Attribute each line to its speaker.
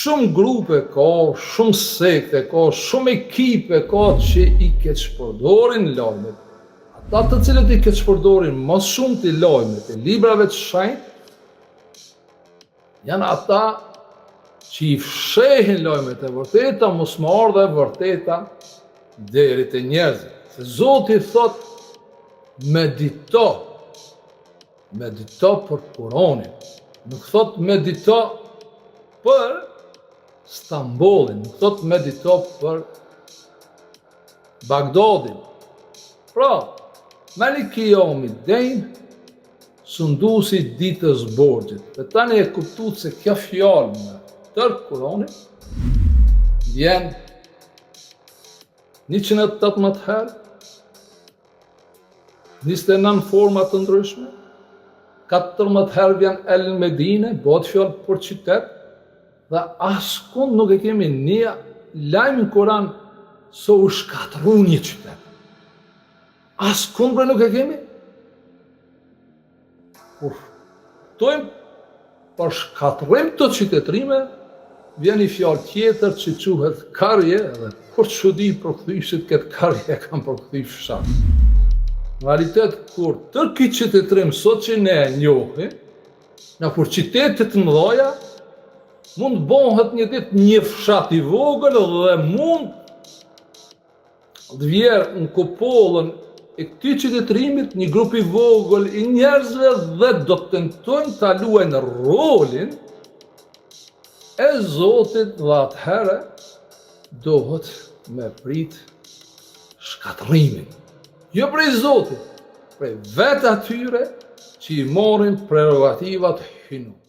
Speaker 1: Shumë grupe ka, shumë sekte ka, shumë ekipe ka që i keqpërdorin lajmet. Ata të cilët i keqpërdorin më së shumti lajmet e librave të shenjtë, janë ata që i fshehin lajmet e vërteta, mos me ardhë e vërteta deri te njerëzit. Se Zoti thot, medito, medito për Kuranin, nuk thot medito për Stambollin, nuk thot medito për Bagdadin. Pra, Maliki Jeumiddin, Sunduesi i ditës borxhit. Dhe tani e kuptuat se kjo fjalë në tërë Kuranin vjen 118 herë, 29 forma të ndryshme, 14 herë vjen El Medine, bëhet fjalë për qytet, dhe askund nuk e kemi një lajm në Kuran se u shkatërru një qytet. Askund bre nuk e kemi? Kur thojmë për shkatërrim të qytetërime, vjen një fjalë tjetër që quhet karje dhe për çudi përkthyesit këtë karje e kanë përkthy fshat. Në realitet, kur tërë ky qytetërim sot që ne e njohim, nëpër qytete të mëdhaja, mund të bëhet një ditë një fshat i vogël dhe mund Të vjerë në kupolën e këtij qytetërimit një grup i vogël i njerëzve dhe do të tentojnë ta luajnë rolin e Zotit dhe atëherë duhet me prit shkatërrimin. Jo prej Zotit, prej vetë atyre që i marrin prerogativat hyjnore.